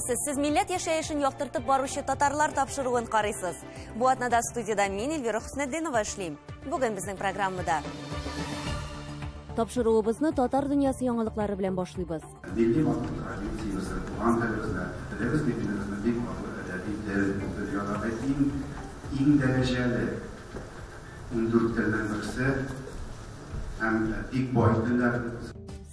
Исәнмесез, сез милләт яшәешен яктыртып баручы татарлар тапшыруын карыйсыз. Бу атнада студияда мин Эльвира Хөснетдинова эшлим. Бүген безнең программада. Тапшыруыбызны татар дөньясы яңалыклары белән башлыйбыз. Милли матур традициябезне, туган телебезне, телебез бит инде бик матур әдәби тел, дөньядагы иң дәрәҗәле 14 телнең берсе һәм бик бай телләр.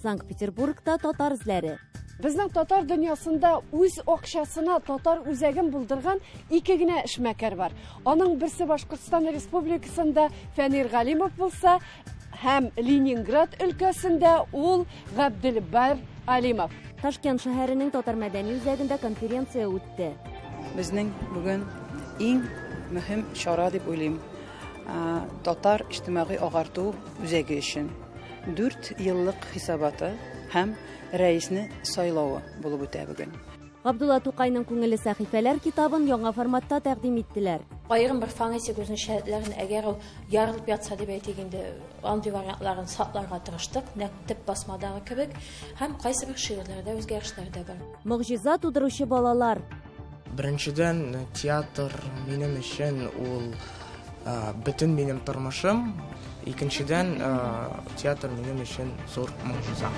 Санкт-Петербургта татар эзләре. Безнең татар дөньясында үз акчасына татар үзәген булдырган ике генә эшмәкәр бар. Аның берсе Башкортстан Республикасында Фәнир Галимов булса, һәм Ленинград өлкәсендә ул Габделбар Алимов. Ташкент шәһәренең татар мәдәни үзәгендә конференция үтте. Безнең бүген иң мөһим чара дип уйлыйм. Татар иҗтимагый агарту үзәге өчен 4 еллык хисабаты һәм рәисне сайлавы булып үтә бүген. Габдулла Тукайның күңелле сәхифәләр китабын яңа форматта тәкъдим иттеләр. Аерым бер фонетик үзенчәлекләрен, әгәр ул ярылып ятса дип әйтик инде, андый вариантларын сакларга тырыштык, нәкъ төп басмадагы кебек, һәм кайсы бер шигырьләрдә үзгәрешләр дә бар. Могҗиза тудыручы балалар. Беренчедән, театр минем өчен ул бөтен минем тормышым. Икенчедән, театр минем өчен зур могҗиза.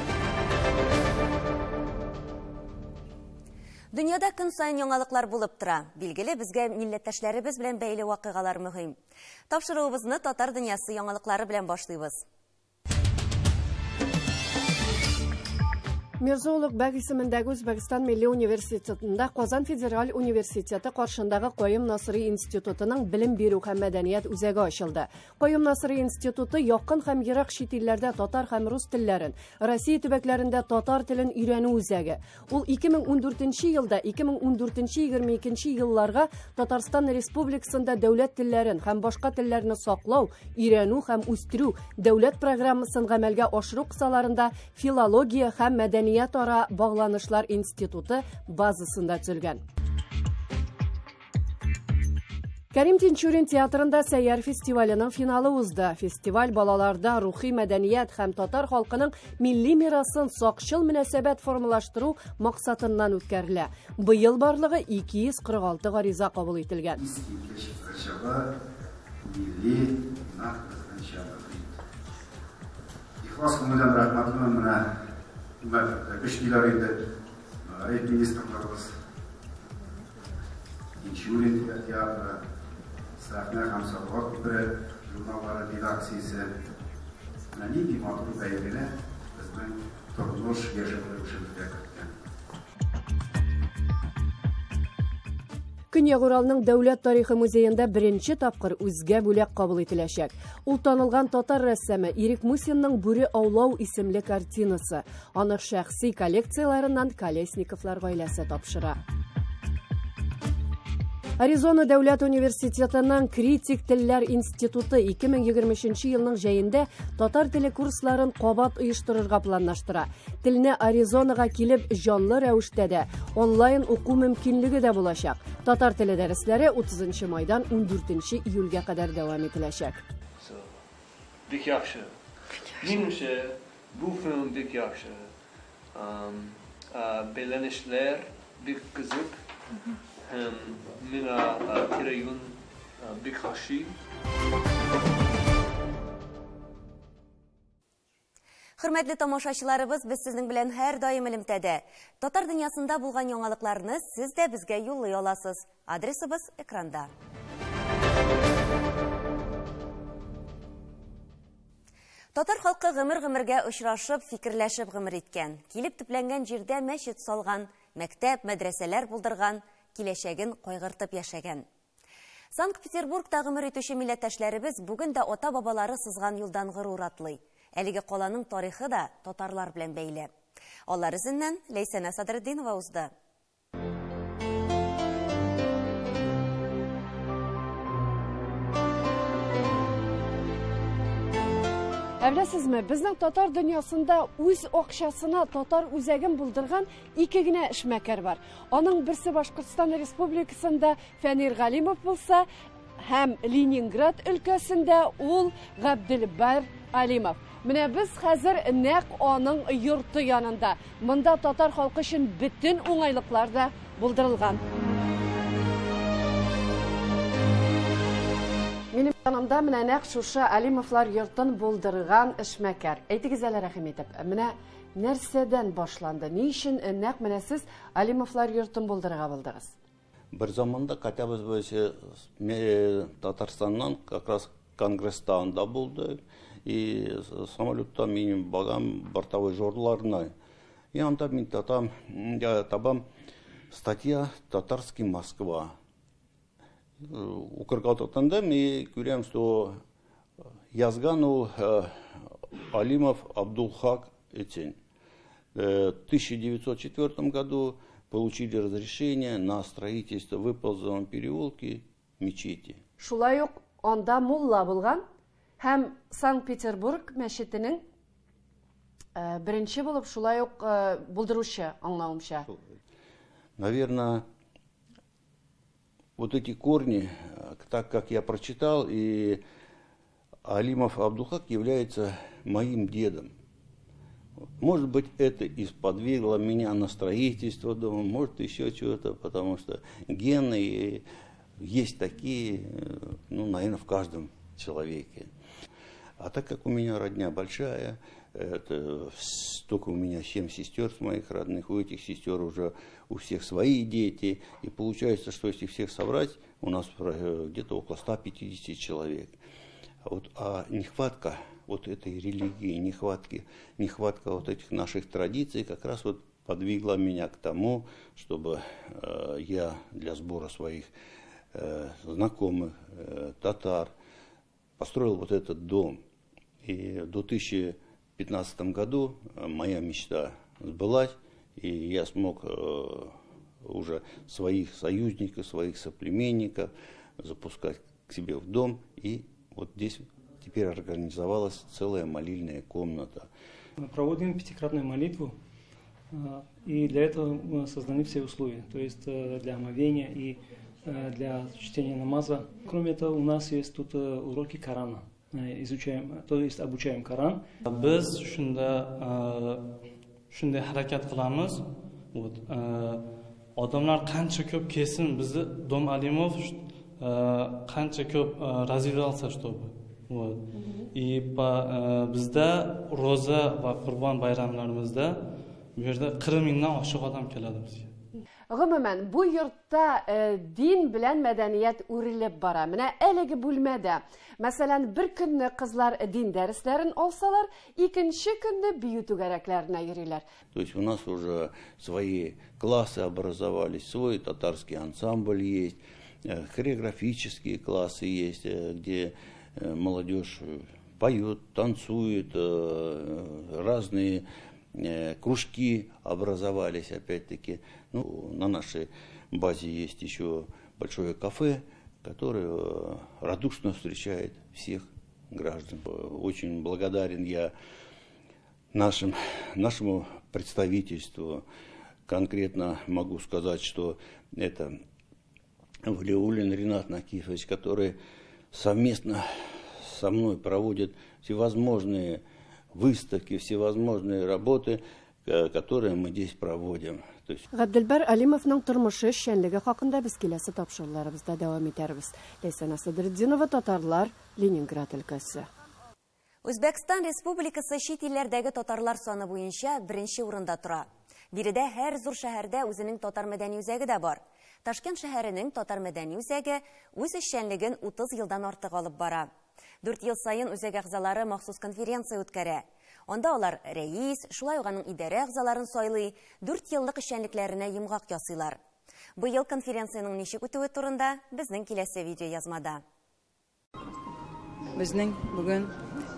Дөньяда көн саен яңалыклар булып тора. Билгеле, безгә милләттәшләребез белән бәйле вакыйгалар мөһим. Тапшыруыбызны татар дөньясы яңалыклары белән башлыйбыз. Мирзо Улугбек исемендәге Үзбәкстан Милли университетында Казан Федераль университеты каршындагы Каюм Насыйри институтының белем бирү һәм мәдәният үзәге ачылды. Каюм Насыйри институты якын һәм ерак чит илләрдә татар һәм рус телләрен, Россия төбәкләрендә татар телен өйрәнү үзәге. Ул 2014 елда 2014-22 елларга Татарстан Республикасында дәүләт телләрен һәм башка телләрне саклау, өйрәнү һәм үстерү дәүләт программасын гамәлгә ашыру кысаларында филология һәм мәдәниятара багланышлар институты базасында төзелгән. Кәрим Тинчурин театрында Сәйяр фестиваленең финалы узды. Фестиваль балаларда рухи мәдәният һәм татар халкының милли мирасын сакчыл мөнәсәбәт формалаштыру максатыннан үткәрелә. Быел барлыгы 246 гариза кабул ителгән. Искиткеч җылы, милли нәкъ. Ихлас күңелдән рәхмәтлемен менә Көчлеләр инде, мәгариф министрларыбыз, Тинчурин театры, Сәхнә һәм Салават күпере журналлары редакциясе. Менә нинди матур бәйгене безнең тормыш яшәү рәвешебезгә керткән. Көньяк Уралның дәүләт тарихы музеенда беренче тапкыр үзгә бүләк кабул ителәчәк. Ул танылган татар рәссамы Ирек Мусинның Бүре аулау исемле картинасы. Аны шәхси коллекцияларыннан Колесниковлар гаиләсе тапшыра. Аризона дәүләт университетының Критик телләр институты 2023 елның җәендә татар теле курсларын кабат оештырырга планлаштыра. Телне Аризонага килеп җанлы рәвештә дә, онлайн уку мөмкинлеге дә булачак. Татар теле дәресләре 30 майдан 14 июльгә кадәр дәвам ителәчәк. Бик яхшы. Минемчә, бу фильм бик яхшы. Бәйләнешләр бик кызык. Һәм миңа тирә-юнь бик ошый. Хөрмәтле тамашачыларыбыз, без сезнең белән һәр даим элемтәдә. Татар дөньясында булган яңалыкларны сез дә безгә юллый аласыз. Адресыбыз экранда. Татар халкы гомер-гомергә очрашып, фикерләшеп гомер иткән. Килеп төпләнгән җирдә мәчет салган, мәктәп, мәдрәсәләр булдырган, киләчәген кайгыртып яшәгән. Санкт-Петербургта гомер итүче милләттәшләребез бүген дә ата-бабалары сызган юлдан горур атлый. Әлеге каланың тарихы да татарлар белән бәйле. Алар эзеннән Ләйсәнә Садретдинова узды. Ә беләсезме, безнең татар дөньясында үз акчасына татар үзәген булдырган ике генә эшмәкәр бар. Аның берсе Башкортстан Республикасында Фәнир Галимов булса, һәм Ленинград өлкәсендә ул Габделбар Алимов. Менә без хәзер нәкъ аның йорты янында. Монда татар халкы өчен бөтен уңайлыклар да булдырылган. Минем янымда менә нәкъ шушы Алимовлар йортын булдырган эшмәкәр. Әйтегез әле, рәхим итеп, менә нәрсәдән башланды? Ни өчен нәкъ менә сез Алимовлар йортын булдырырга булдыгыз? Бер заманда кайтабыз без Татарстаннан, как раз конгресста анда булды. И самолетта минем багам бортовой журналларына. И анда мин татам, я табам статья «Татарский Москва». Укырга тотындым и күрәм, что язган ул Алимов Абдулхак Этень. В 1904 году получили разрешение на строительство в Выползовом переулке мечети. Шулай ук анда мулла булган һәм Санкт-Петербург мәчетенең беренче булып шулай ук булдыручы, аңлавымча. Наверное, вот эти корни, так как я прочитал, и Алимов Абдулхак является моим дедом. Может быть, это и сподвигло меня на строительство дома, может, еще чего-то, потому что гены есть такие, ну, наверное, в каждом человеке. А так как у меня родня большая, это только у меня 7 сестер моих родных, у этих сестер уже у всех свои дети, и получается, что если всех собрать, у нас где-то около 150 человек. Вот, а нехватка вот этой религии, нехватка вот этих наших традиций как раз вот подвигла меня к тому, чтобы я для сбора своих знакомых, татар, построил вот этот дом. И в 2015 году моя мечта сбылась, и я смог уже своих союзников, своих соплеменников запускать к себе в дом. И вот здесь теперь организовалась целая молильная комната. Мы проводим пятикратную молитву, и для этого созданы все условия, то есть для омовения и для чтения намаза. Кроме этого, у нас есть тут уроки Корана. Изучаем, то есть обучаем Коран. Biz shunda shunday harakat qilamiz. Вот, odamlar qancha ko'p kelsin, bizni Дом Алимов qancha ko'p развивался, чтобы. Вот. И по bizda ro'za va Qurbon bayramlarimizda bu yerda 40 mingdan oshiq odam keladi bizga. Гомумән, бу йортта дин белән мәдәният үрелеп бара. Менә әлеге бүлмәдә, мәсәлән, бер көнне кызлар дин дәресләрен алсалар, икенче көнне бию түгәрәкләренә йөриләр. То есть у нас уже свои классы образовались, свой татарский ансамбль есть, хореографические классы есть, где молодежь поет, танцует, разные кружки образовались опять-таки. Ну, на нашей базе есть еще большое кафе, которое радушно встречает всех граждан. Очень благодарен я нашему представительству. Конкретно могу сказать, что это Валиуллин Ринат Накифович, который совместно со мной проводит всевозможные выставки, всевозможные работы, которые мы здесь проводим. Габделбәр Алимовның тормышы, эшчәнлеге хакында без киләсе тапшыруларыбызда дәвам итәрбез. Ләйсән Садретдинова, Татарлар, Ленинград өлкәсе. Үзбәкстан Республикасы чит илләрдәге татарлар саны буенча беренче урында тора. Биредә һәр зур шәһәрдә үзенең татар мәдәни үзәге дә бар. Ташкент шәһәренең татар мәдәни үзәге үз эшчәнлеген 30 елдан артык алып бара. 4 ел саен үзәк әгъзалары махсус конференция үткәрә. Анда алар рәис, шулай ук аның идарә әгъзаларын сайлый, 4 еллык эшчәнлекләренә йомгак ясыйлар. Быел конференциянең ничек үтүе турында безнең киләсе видео язмада. Безнең бүген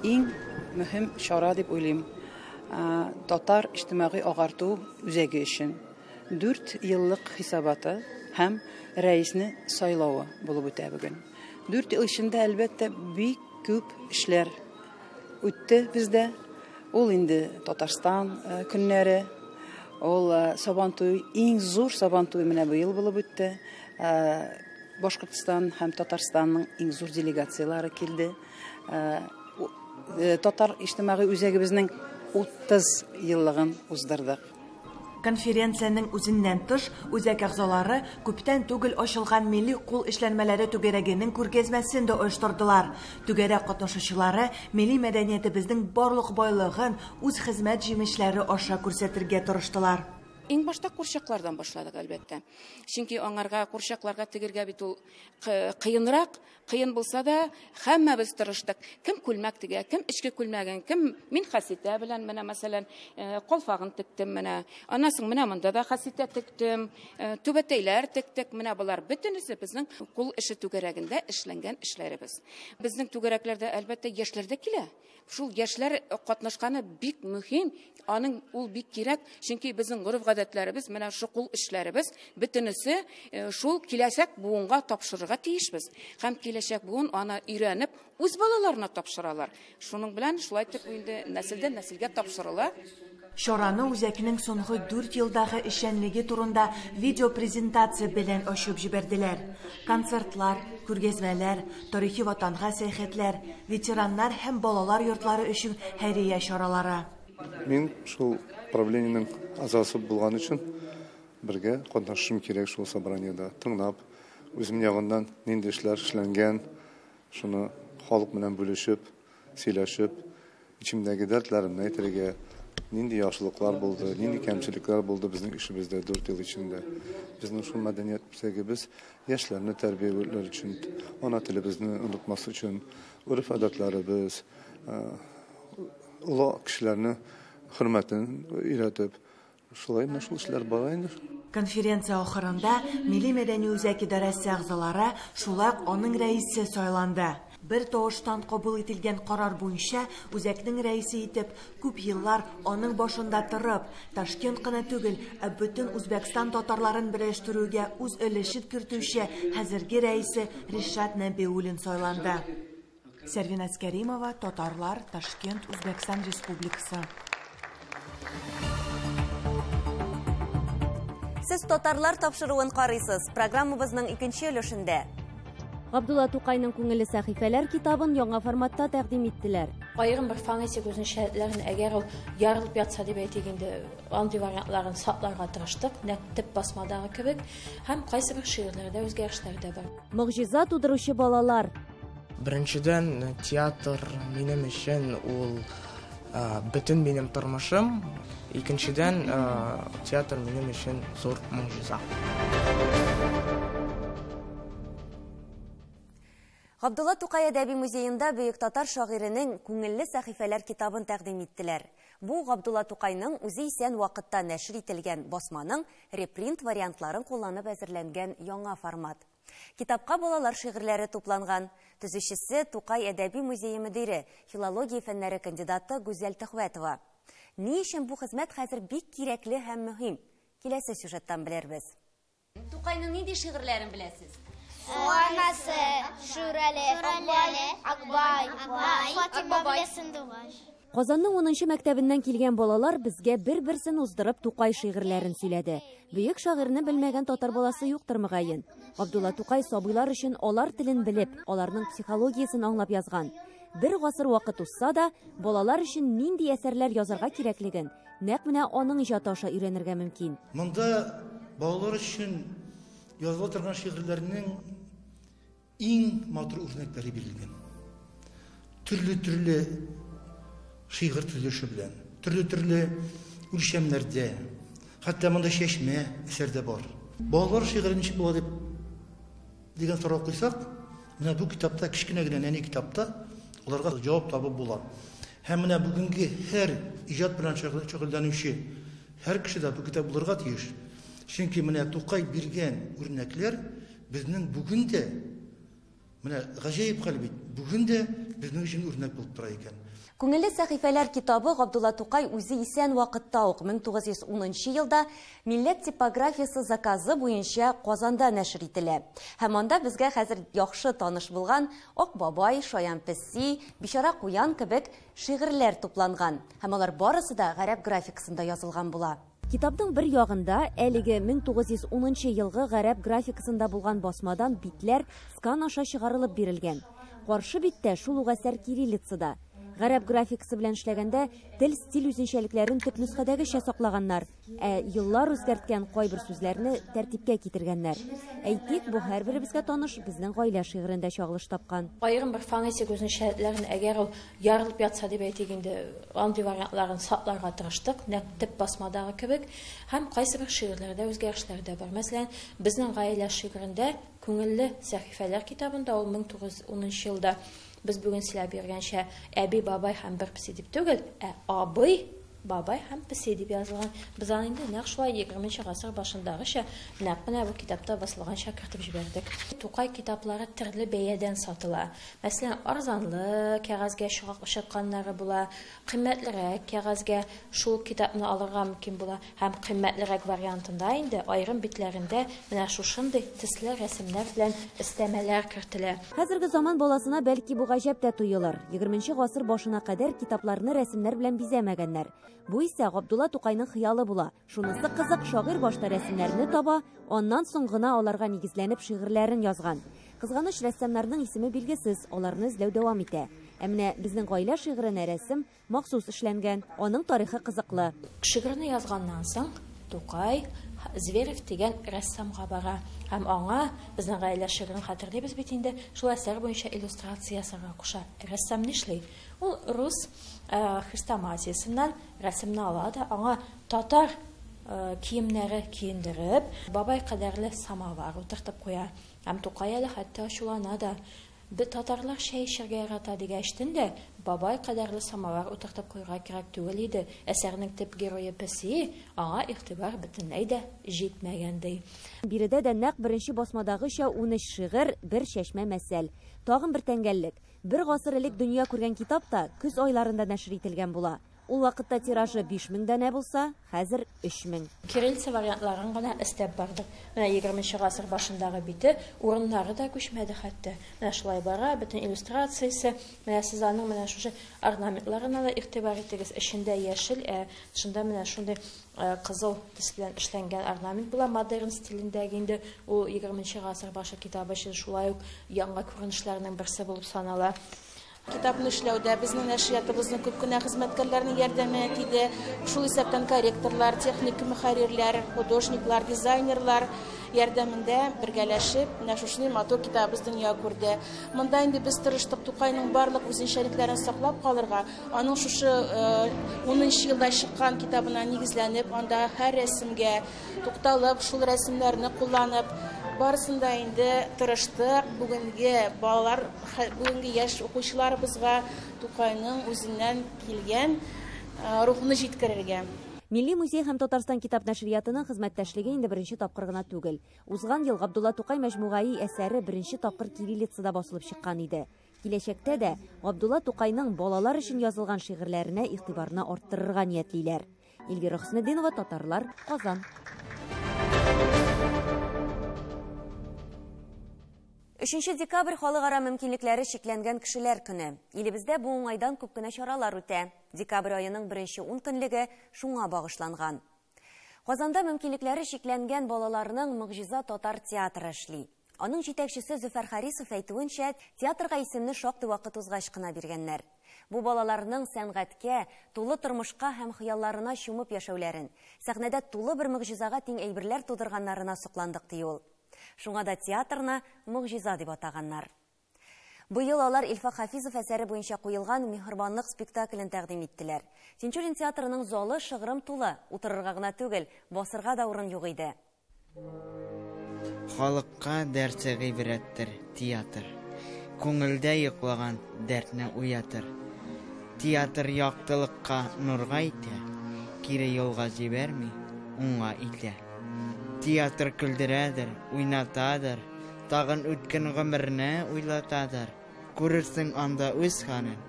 иң мөһим чара дип уйлыйм. Татар иҗтимагый агарту үзәге өчен 4 еллык хисабаты һәм рәисне сайлавы булып үтә бүген. 4 ел эчендә әлбәттә бик күп эшләр үтте бездә. Ул инде Татарстан көннәре, ул Сабантуй, иң зур Сабантуй менә быел булып үтте. Башкортстан һәм Татарстанның иң зур делегацияләре килде. Татар иҗтимагый үзәгебезнең 30 еллыгын уздырдык. Конференциянең үзеннән тыш, үзәк әгъзалары күптән түгел ачылган милли кул эшләнмәләре түгәрәгенең күргәзмәсен дә оештырдылар. Түгәрәк катнашучылары милли мәдәниятебезнең барлык байлыгын үз хезмәт җимешләре аша күрсәтергә тырыштылар. Иң башта курчаклардан башладык, әлбәттә. Чөнки аңарга курчакларга тегергә бит ул кыенрак, кыен булса да, һәммәбез тырыштык. Кем күлмәк тегә, кем эчке күлмәген, кем мин хәситә белән менә мәсәлән, калфагын тектем менә. Аннан соң менә монда да хәситә тектем, түбәтәйләр тектек. Менә болар бөтенесе безнең кул эше түгәрәгендә эшләнгән эшләребез. Безнең түгәрәкләрдә әлбәттә яшьләр дә килә. Шул яшьләр катнашканы бик мөһим, аның ул бик кирәк, чөнки безнең гореф-гадәтләребез, менә шу кул эшләребез бөтенесе шул киләчәк буынга тапшырырга тиешбез. Һәм киләчәк буын аны өйрәнеп, үз балаларына тапшыралар. Шуның белән шулай итеп инде нәселдән нәселгә тапшырыла. Чараны үзәкнең соңгы 4 елдагы эшчәнлеге турында видеопрезентация белән ачып җибәрделәр. Концертлар, күргәзмәләр, тарихи ватанга сәяхәтләр, ветераннар һәм балалар йортлары өчен хәйрия чаралары. Мин шул правлениенең әгъзасы булган өчен бергә катнашышым кирәк шул собраниедә. Тыңлап, үзем ягыннан нинди эшләр эшләнгән, шуны халык белән бүлешеп, сөйләшеп, ичемдәге дәртләремне әйтергә, нинди яхшылыклар булды, нинди кәмчелекләр булды безнең эшебездә 4 ел эчендә. Безнең шул мәдәният үзәгебез яшьләрне тәрбияләр өчен, ана телебезне онытмас өчен, гореф-гадәтләребез, олы кешеләрне хөрмәтен өйрәтеп, шулай менә шул эшләр бара инде. Конференция ахырында Милли мәдәни үзәк идарәсе әгъзалары, шулай ук аның рәисе сайланды. Бер тавыштан кабул ителгән карар буенча үзәкнең рәисе итеп күп еллар аның башында торып, Ташкент кына түгел, ә бөтен Үзбәкстан татарларын берләштерүгә үз өлешен кертүче хәзерге рәисе Ришат Нәбиуллин сайланды. Сәрвиназ Кәримова, Татарлар, Ташкент, Үзбәкстан Республикасы. Сез Татарлар тапшыруын карыйсыз. Программабызның икенче өлешендә Габдулла Тукайның күңелле сәхифәләр китабын яңа форматта тәкъдим иттеләр. Аерым бер фонетик үзенчәлекләрен, әгәр ул ярылып ятса дип әйтик инде, андый вариантларын сакларга тырыштык, нәкъ төп басмадагы кебек, һәм кайсы бер шигырьләрдә үзгәрешләр дә бар. Могҗиза тудыручы балалар. Беренчедән, театр минем өчен ул бөтен минем тормышым. Икенчедән, театр минем өчен зур могҗиза. Габдулла Тукай әдәби музеенда бөек татар шагыйренең Күңелле сәхифәләр китабын тәкъдим иттеләр. Бу Габдулла Тукайның үзе исән вакытта нәшер ителгән басманың репринт вариантларын кулланып әзерләнгән яңа формат. Китапка балалар шигырьләре тупланган. Төзүчесе Тукай әдәби музее мөдире, филология фәннәре кандидаты Гүзәл Төхвәтова. Ни өчен бу хезмәт хәзер бик кирәкле һәм мөһим? Киләсе сюжеттан белербез. Тукайның нинди шигырьләрен беләсез? Анасы, Шүрәле, Акбай, Фатима белән Сандугач. Казанның 10-нчы мәктәбеннән килгән балалар безгә бер-берсен уздырып Тукай шигырьләрен сөйләде. Бөек шагыйрьне белмәгән татар баласы юктыр мөгаен. Габдулла Тукай сабыйлар өчен алар телен белеп, аларның психологиясен аңлап язган. Бер гасыр вакыт узса да, балалар өчен нинди әсәрләр язарга кирәклеген нәкъ менә аның иҗаты аша өйрәнергә мөмкин. Монда балалар өчен языла торган шигырьләрнең иң матур үрнәкләре бирелгән. Төрле-төрле шигырь төзелеше белән, төрле-төрле үлчәмнәрдә, хәтта монда чәчмә әсәр дә бар. Балалар шигыре ничек була дип дигән сорау куйсак, менә бу китапта, кечкенә генә нәни китапта аларга җавап табып була. Һәм менә бүгенге һәр иҗат белән шөгыльләнүче һәр кеше дә бу китап булырга тиеш. Чөнки менә Тукай биргән үрнәкләр безнең бүген дә, менә гаҗәеп хәл бит, бүген дә безнең өчен үрнәк булып тора икән. Күңелле сәхифәләр китабы Габдулла Тукай үзе исән вакытта ук 1910 елда Милләт типографиясе заказы буенча Казанда нәшер ителә. Һәм анда безгә хәзер яхшы таныш булган Ак бабай, Шаян песи, Бичара куян кебек шигырьләр тупланган. Һәм алар барысы да гарәп графикасында язылган була. Китапның бер ягында әлеге 1910 елгы гарәп графикасында булган басмадан битләр скан аша чыгарылып бирелгән. Каршы биттә шул ук әсәр кириллицада. Гарәп графикасы белән эшләгәндә тел стиль үзенчәлекләрен төп нөсхәдәгечә саклаганнар, ә еллар үзгәрткән кайбер сүзләрне тәртипкә китергәннәр. Әйтик, бу һәрберебезгә таныш Безнең гаилә шигырендә чагылыш тапкан. Аерым бер фонетик үзенчәлекләрен, әгәр ул ярылып ятса дип әйтик инде, андый вариантларын сакларга тырыштык, нәкъ төп басмадагы кебек. Һәм кайсыбер шигырьләрдә үзгәрешләр дә бар. Мәсәлән, Безнең гаилә шигырендә Күңелле сәхифәләр китабында ул 1910 елда без бүген сөйләп йөргәнчә әби, бабай һәм бер песи дип түгел, ә абый, бабай һәм песи дип язылган. Без аны инде нәкъ шулай 20 гасыр башындагыча, нәкъ менә бу китапта басылганча кертеп җибәрдек. Тукай китаплары төрле бәядән сатыла. Мәсәлән, арзанлы кәгазьгә чыкканнары була, кыйммәтлерәк кәгазьгә шул китапны алырга мөмкин була. Һәм кыйммәтлерәк вариантында инде аерым битләрендә менә шушындый төсле рәсемнәр белән өстәмәләр кертелә. Хәзерге заман баласына бәлки бу гаҗәп тә тоелыр. 20 гасыр башына кадәр китапларны рәсемнәр белән бизәмәгәннәр. Бу исә Габдулла Тукайның хыялы була. Шунысы кызык, шагыйрь башта рәсемнәрне таба, аннан соң гына аларга нигезләнеп шигырьләрен язган. Кызганыч, рәссамнарның исеме билгесез, аларны эзләү дәвам итә. Ә менә Безнең гаилә шигыренә рәсем махсус эшләнгән. Аның тарихы кызыклы. Шигырьне язганнан соң Тукай Зверев дигән рәссамга бара һәм аңа Безнең гаилә шигырен хәтерлибез бит инде, шул әсәр буенча иллюстрация ясарга куша. Рәссам нишли? Ул рус хрестоматиясеннән рәсемне ала да аңа татар киемнәре киендереп, бабай кадәрле самовар утыртып куя. Һәм Тукай әле хәтта ачулана да. Бе татарлар чәй эчәргә ярата дигәчтен дә, бабай кадәрле самовар утыртып куярга кирәк түгел иде. Әсәрнең төп герое песи, аңа игътибар бөтенләй дә җитмәгән ди. Биредә дә нәкъ беренче басмадагыча 13 шигырь, бер чәчмә мәсәл. Тагын бер тәңгәллек. Бер гасыр элек дөнья күргән китап та көз айларында нәшер ителгән була. Ул вакытта тиражы 5000 данә булса, хәзер 3000. Кириллица вариантларын гына эстәп бардык. Менә 20 гасыр башындагы бите, урыннары да күчмәде хәтта. Менә шулай бара, бөтен иллюстрациясе. Менә сез аның менә шушы орнаментларына да игътибар итегез. Эчендә яшел, ә тышында менә шундый кызыл төс белән эшләнгән орнамент була, модерн стилендәге инде. Ул 20 гасыр башы китабы өчен шулай ук яңа күренешләрнең берсе булып санала. Китапны эшләүдә безнең нәшриятыбызның күп кенә хезмәткәрләренең ярдәме тиде. Шул исәптән корректорлар, техник мөхәррирләр, художниклар, дизайнерлар ярдәмендә бергәләшеп, менә шушындый матур китабыбыз дөнья күрде. Монда инде без тырыштык Тукайның барлык үзенчәлекләрен саклап калырга, аның шушы 10 елда чыккан китабына нигезләнеп, анда һәр рәсемгә тукталып, шул рәсемнәрне кулланып, барысын да инде тырыштык. Бүгенге балалар, бүгенге яшь укучыларыбызга Тукайның үзеннән килгән рухны җиткерергә. Милли музей һәм Татарстан китап нәшриятының хезмәттәшлеге инде беренче тапкыр гына түгел. Узган ел Габдулла Тукай мәҗмугаи әсәре беренче тапкыр кириллицада басылып чыккан иде. Киләчәктә дә Габдулла Тукайның балалар өчен язылган шигырьләренә игътибарны арттырырга ниятлиләр. Эльвира Хөснетдинова, Татарлар, Казан. 3 декабрь халыкара мөмкинлекләре чикләнгән кешеләр көне. Илебездә бу уңайдан күп кенә чаралар үтә. Декабрь аеның беренче 10 көнлеге шуңа багышланган. Казанда мөмкинлекләре чикләнгән балаларның Могҗиза татар театры эшли. Аның җитәкчесе Зөфәр Харисов әйтүенчә, театрга исемне шактый вакыт узгач кына биргәннәр. Бу балаларның сәнгатькә, тулы тормышка һәм хыялларына чумып яшәүләрен, сәхнәдә тулы бер могҗизага тиң әйберләр тудырганнарына сокландык, ди ул. Шуңа да театрны Могҗиза дип атаганнар. Быел алар Илфак Хафизов әсәре буенча куелган Миһербанлык спектаклен тәкъдим иттеләр. Тинчурин театрының залы шыгрым тулы, утырырга гына түгел, басырга да урын юк иде. Халыкка дәрте гыйбрәттер театр. Күңелдә йоклаган дәртне уятыр. Театр яктылыкка нурга итә, кире юлга җибәрми, уңга илтә. Театр көлдерәдер, уйнатадыр, тагын үткән гомерне уйлатадыр. Күрерсең анда үз ханын,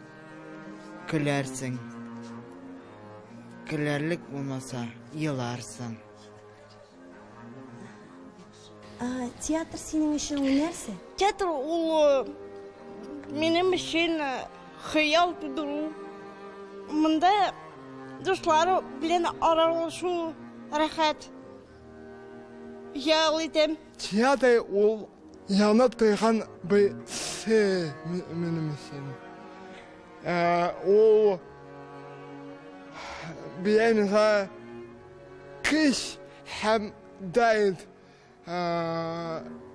көләрсең. Көләрлек булмаса, еларсың. Театр синең өчен ул нәрсә? Театр ул минем өчен хыял тудыру. Монда дуслар белән аралашу рәхәт. Ял итәм. Театр ул янып торган бер сер минем өчен. Ул бирә миңа көч һәм дәрт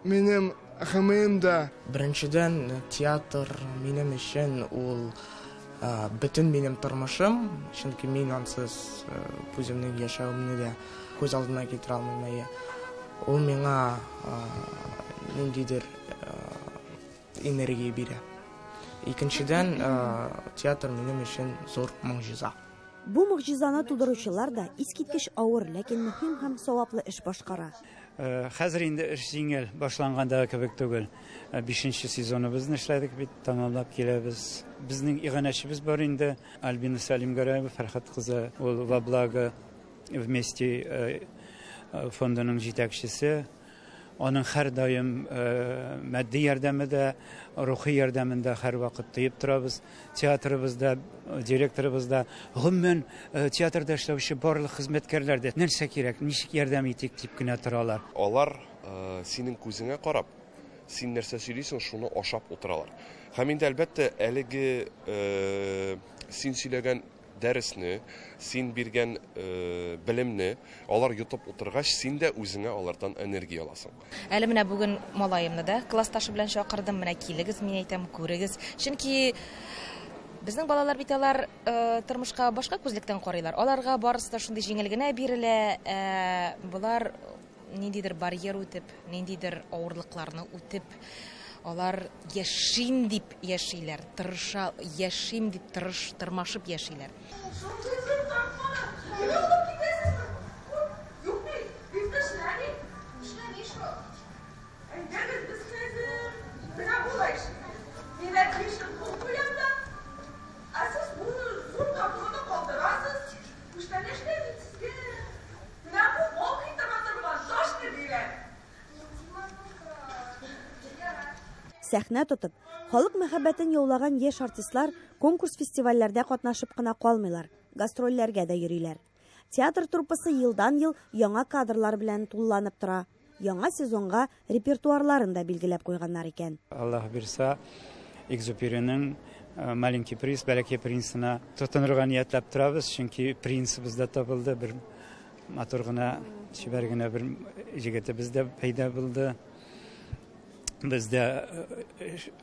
минем гомеремдә. Беренчедән, театр минем өчен ул бөтен минем тормышым, чөнки мин ансыз үземнең яшәвемне дә күз алдына китерә алмыйм. Әйе. Ул миңа ниндидер энергия бирә. Икенчедән, театр минем өчен зур могҗиза. Бу могҗизаны тудыручылар да искиткеч авыр, ләкин мөһим һәм саваплы эш башкара. Хәзер инде эш җиңел, башлангандагы кебек түгел. 5нче сезоныбызны эшләдек бит, тамамлап киләбез. Безнең иганәчебез бар инде, Альбина Сәлимгәрәева, Фәрхат кызы, ул Во благо вместе фондының җитәкчесе. Аның һәрдаим матди ярдәме дә, рухи ярдәмен дә һәрвакыт тоеп торабыз. Театрыбызда, директорыбызда, гомумән театрда эшләүче барлык хезмәткәрләр дә нәрсә кирәк, ничек ярдәм итик дип кенә торалар. Алар синең күзеңә карап, син нәрсә сөйлисең, шуны ашап утыралар. Һәм инде әлбәттә әлеге син сөйләгән дәресне, син биргән белемне алар йотып утыргач, син дә үзеңә алардан энергия аласың. Әле менә бүген малаемны да классташы белән чакырдым, менә килегез, мин әйтәм, күрегез. Чөнки безнең балалар бит алар тормышка башка күзлектән карыйлар. Аларга барысы да шундый җиңел генә бирелә. Болар ниндидер барьер үтеп, ниндидер авырлыкларны үтеп, алар яшим дип яшиләр, тырыша, яшим дип тырыш, тырмашып яшиләр. Сәхнә тотып, халык мәхәббәтен яулаган яшь артистлар конкурс-фестивальләрдә катнашып кына калмыйлар, гастрольләргә дә йөриләр. Театр труппасы елдан-ел яңа кадрлар белән тулыланып тора. Яңа сезонга репертуарларын да билгеләп куйганнар икән. Аллаһ бирсә, Экзюпериның Маленький принц, Бәләкәй принцына тотынырга ниятләп торабыз, чөнки принцыбыз да табылды, бер матур гына, чибәр генә бер җегетебез дә пәйда булды. Бездә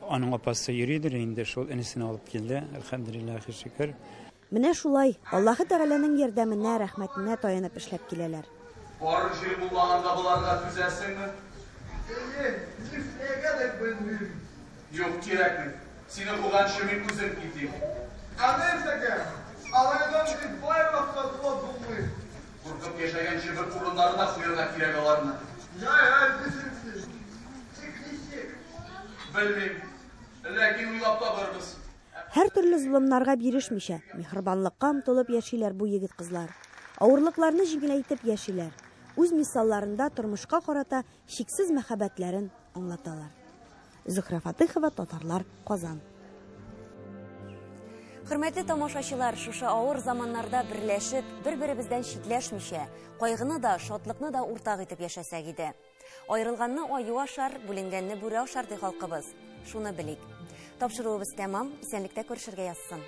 аның апасы йөридер инде, шул энесен алып килде. Әлхәмдүлилләһи шөкер. Менә шулай Аллаһы Тәгаләнең ярдәменә, рәхмәтенә таянып эшләп киләләр. Бар җир булмаганда боларга түзәсеңме? Әйе, нишләргә дә белмим. Юк, кирәкми. Сине куганчы мин үзем китим. Ә нәрсәгә? Алайдан бит байлык сатылып булмый. Куркып яшәгәнче бер урыннарына куярга кирәк аларны. Ярар, дисеңсез. Белмим, ләкин уйлап табарбыз. Һәр төрле золымнарга бирешмичә, миһербанлыкка омтылып яшиләр бу егет-кызлар. Авырлыкларны җиңеләйтеп яшиләр. Үз мисалларында тормышка карата чиксез мәхәббәтләрен аңлаталар. Зөһрә Фатыхова, Татарлар, Казан. Хөрмәтле тамашачылар, шушы авыр заманнарда берләшеп, бер-беребездән читләшмичә, кайгыны да, шатлыкны да уртак итеп яшәсәк иде. Айрылганны аю ашар, бүленгәнне бүре ашар ди халкыбыз. Шуны белик. Тапшыруыбыз тәмам, исәнлектә күрешергә язсын.